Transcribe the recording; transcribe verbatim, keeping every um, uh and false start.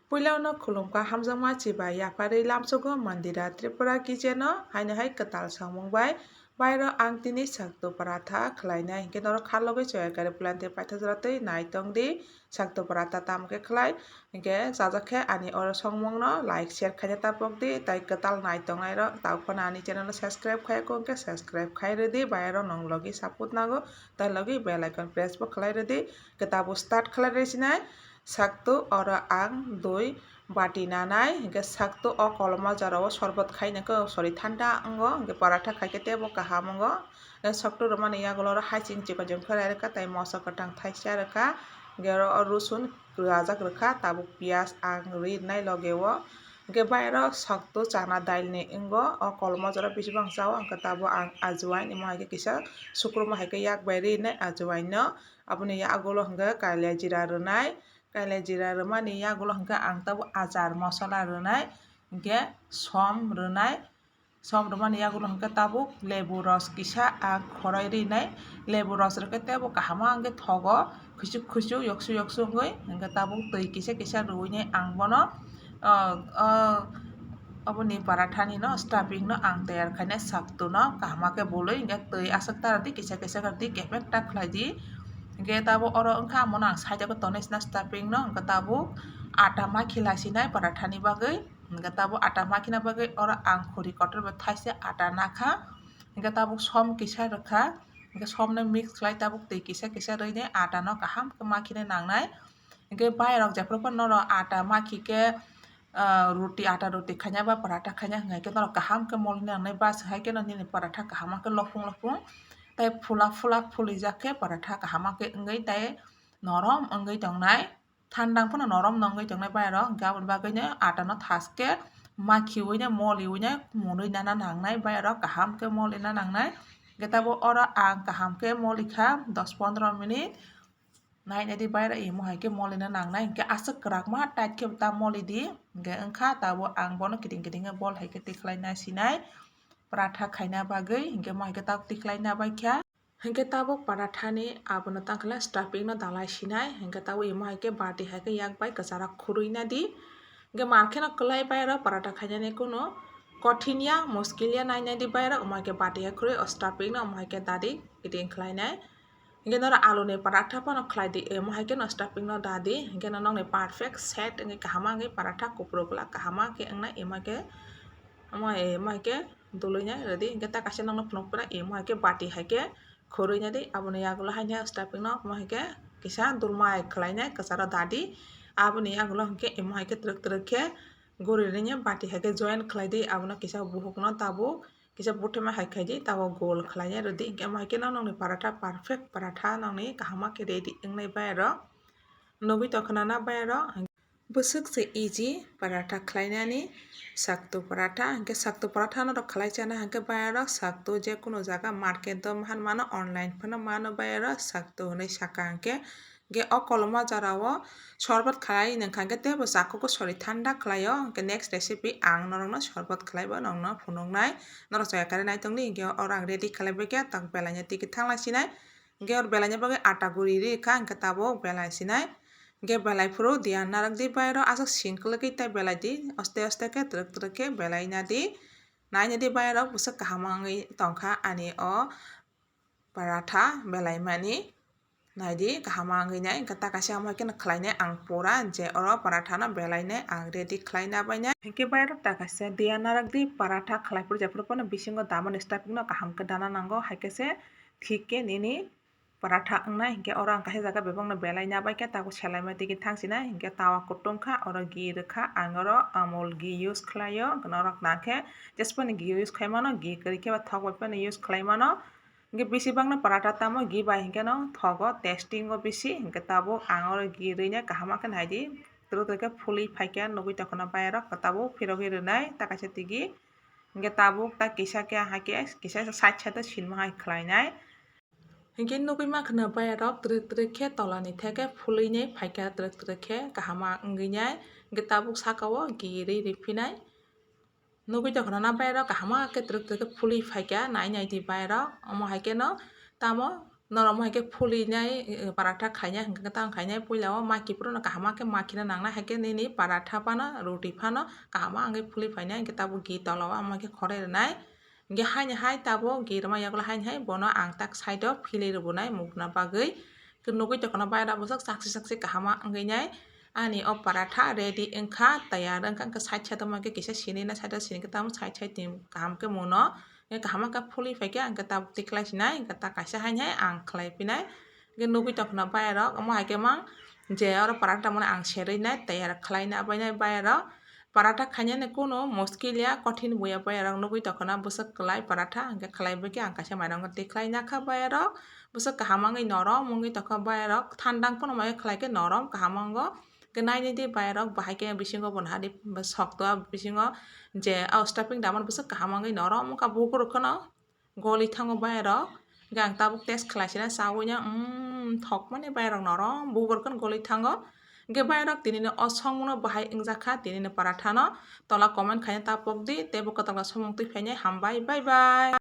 Puilano khulumkha hamjakma chibai yapharwi lamsogo Mandira Tripura Kitchen-o haino hai kwtal samung bai. Bairo ang tini sakto paratha khlainai, hinkhe norok kharlogwi choya kare pulante paithagra twi naitong di sakto paratha tamo khe khlai. Hinkhe chajak khe ani oro songmungno like, share khaina tapok di, tai kwtal naitongnai rok tabuk phano ani channel-o subscribe khaiya kho hinkhe subscribe khai rwdi, bairo nong logi support nango, tai logi bell icon press bo khlai rwdi. Hinkhe tabuk start khlai rwsinai. Sakto oro ang dui bati nanai, hinkhe sakto o koloma jora o sorbot khaina khe, sorry, thanda wngo, hinkhe paratha khaikhe teibo kaham wngo. Hinkhe sakto rwmani yagulo oro haiching chikon chikon khe rai rwkha, tei moso kwthang thaisa rwkha, hinkhe oro o rosun rwjak rwkha, tabuk piyaj ang rinai loge o. Hinkhe bairo sakto chana dal ni wngo, o koloma jora bisi bangsa o, hinkhe tabuk ang ajuain, imo hai khe kisa sukruma hai khe yak bai rinai ajuain no. Aboni yagulo hinkhe kalia jira rwnai. Kailai jira rwmani yagulo hinkhe ang tabuk achar mosola rwnai, hinkhe som rwnai, som rwmani yagulo hinkhe tabuk lebu ros kisa ang khoroi rinai, lebu ros rwkhe teibo kaham wngkhe thogo, khuchuk khuchuk, yoksu yoksu wngwi hinkhe tabuk twi kisa kisa rwinai ang bono, o, o, oboni paratha ni no stuffing no ang tayar khainai sakto no kaham khe bului hinkhe twi aswk ta rwdi kisa kisa rwdi kepek ta khlai di. Hinkhe tabuk oro wngkha, amono ang side o khe tonwi sina stuffing no, hinkhe tabuk ata makhi lai sinai paratha ni bagwi, hinkhe tabuk ata makhina bagwi oro ang khuri kotor bai thaisa ata nakha, hinkhe tabuk som kisa rwkha, hinkhe som no mix khlai tabuk twi kisa kisa rwinai ata no kaham khe makhina nangnai. Hinkhe bairok jephru phano norok ata makhi khe, ah, roti, ata roti khaina ba paratha khaina hwnkha khe norok kaham khe mol hwnwi nangnai, bwswk hai kheno nini paratha kaham khe lopung lopung tei phulak phulak phulijak khe paratha kaham khe wngwi tei norom wngwi tongnai, thandang phano norom no wngwi tongnai bairok, hinkhe aboni bagwino ata no thaskhe makhiwi no moliwi no munwi nana nangnai, bairok kaham khe molina nangnai. Hinkhe tabuk oro ang kaham khe molikha dos pondro minute. Naina di baira imo hai khe molina nangnai, hinkhe aswk kwrakma tight khe ta moli di, hinkhe wngkha tabuk ang bono kiting kiting khe bol hai khe tikhlai na sinai, paratha khaina bagwi, hinkhe mo hai khe tabuk tikhlai na bai kha. Hinkhe tabuk paratha ni abono tangkhe stuffing no dalai sinai, hinkhe tabuk imo hai khe bati hai khe yak bai kwcharo khurui na di, hinkhe mar kheno kwlai baira paratha khainani kunu kothin ya, muskil ya, naina di baira omo hai khe bati hai khurui o stuffing no omo hai khe dadi kiting khlai nai. Hinkhe norok aluni paratha phano khlai di, emo hai khe no stuffing no da di, hinkhe no nokni perfect set wngwi kaham wngwi paratha kupuluk la kaham khe wngnai, emo hai khe, amo, emo hai khe dului nai rwdi, hinkhe ta kaisa nokno phunuk phunai emo hai khe bati hai khe khurui nai di, aboni yagulo haino stuffing no omo hai khe kisa dulmai khlai nai kwcharo da di, aboni yagulo hinkhe emo hai khe twrwk twrwk khe guri rinai bati hai khe join khlai di, abono kisa buhuk no tabuk kisa buthima hai khaidi, tabuk gol khlaina rwdi, hinkhe omo hai khe no nokni paratha perfect paratha nokni kaham khe ready wngnai bai aro. Nugwi tongkha na bai aro. Bwswk se easy paratha khlainani, sakto paratha, hinkhe sakto paratha norok khlai chana hinkhe bai aro sakto je kono jaga market o mahan mano, online phano mano bai aro sakto hinwi saka hinkhe. Hinkhe o koloma jora o sorbot khlai nangkha hinkhe teibo chakhugo sori thanda khlaio. Hinkhe next recipe ang norokno sorbot khlaibo nongno phunuknai. Norok chaya kare naitongdi, hinkhe oro ang ready khlaibaikha, tak belaina tiki thanglaisinai. Hinkhe oro belaina bagwi ata guri rikha, hinkhe tabuk belaisinai. Hinkhe belai phuru diyan narwkdi bairo aswk singkwlwgwi tei belaidi, aste aste khe twrwk twrwk khe belainadi. Nainadi bairok bwswk kaham wngwi tongkha ani o paratha belaimani. Naidi, kaham wngwi nai, hinkhe ta kaisa omo hai kheno khlainai ang pura je oro paratha no belainai ang ready khlaina bainai. Hinkhe bairok ta kaisa diya narwkdi paratha khlai phuru jephuru phano bisingo damani stuffing no kaham khe dana nango, hai khe se thik khe nini paratha wngnai. Hinkhe oro ang kaisa jaga bebak no belaina bai khe tabuk selaima tiki thangsinai, hinkhe tawa kutung kha, oro ghee rwkha, ang oro Amul ghee use khlaio, norok na khe jesphani ghee use khlaimano, ghee kwrwi khe ba thok bai phano use khlaimano. Hinkhe bisi bangno paratha tamo ghee bai hinkhe no thogo, tasting o bisi. Hinkhe tabuk ang oro ghee rwina kaham khe naidi, twrwk twrwk khe phulwi phaikhe nugwi tongkha na bairok, tabuk phirogwi rwnai ta kaisa tigi. Hinkhe tabuk ta kisa khe hai khe kisa side side o sinma hai khlainai. Hinkhe nugwi mankha na bairok twrwk twrwk khe tolani theke phulwini phaikha, twrwk twrwk khe kaham wngwi nai. Hinkhe tabuk saka o ghee rwi riphinai. Nugwi tongkha na bairok kaham khe twrwk twrwk khe phulwi phaikha, nai nai di bairok. Omo hai kheno tamo Norok omo hai khe phulinai, eh, paratha khainai, hwnkhe tamo khainai puila o maki phuru no kaham khe makina nangnai, hai khe nini paratha phano, roti phano kaham wngwi phuli phainai, hwnkhe tabuk ghee tola o omo hai khe khoroi rwnai. Hwnkhe haini hai tabuk ghee rwma yagulo haini hai bono ang tak side o philwi rwbwnai mukna bagwi. Nugwi tongkha no bayaro bwswk chakchi chakchi kaham wngwi nai. Ani o paratha ready wngkha, tayar wngkha, hwnkhe side side o hwnkhe kisa sini na side o sini khe tamo side side ni kaham khe muno. Hwnkhe kaham khe phuli phaikhe hwnkhe tabuk tikhlai sinai, hwnkhe ta kaisa haini hai ang khlai phinai. Hwnkhe nugwi tongkha no bayarok, omo hai khe mang je oro paratha mano ang serwi nai, tayar khlai na bai nai bayarok. Paratha khainani kunu muskil ya, kothin bo ya bayarok, nugwi tongkha na bwswk kwlai paratha, hwnkhe khlai bai khe ang kaisa mairang no tikhlai na kha bayarok. Bwswk kaham wngwi norom wngwi tongkha bayarok, thandang phano mai khlai khe norom kaham wngo. Hwnkhe nainai di bayarok, bahai khe bisingo bo naha di sokto bisingo je o stuffing damani bwswk kaham wngwi norom wngkha, bukur kheno goli thango bayarok. Hwnkhe ang tabuk test khlai sina chaui no, umm, thokmani bayarok norom bukur kheno goli thango. Hwnkhe bayarok tini ni o songmung no bahai wngjakha, tini ni paratha no tola comment khaina ta pokdi, tei bo kwtal khe somung twi phainai, hambai, bye bye.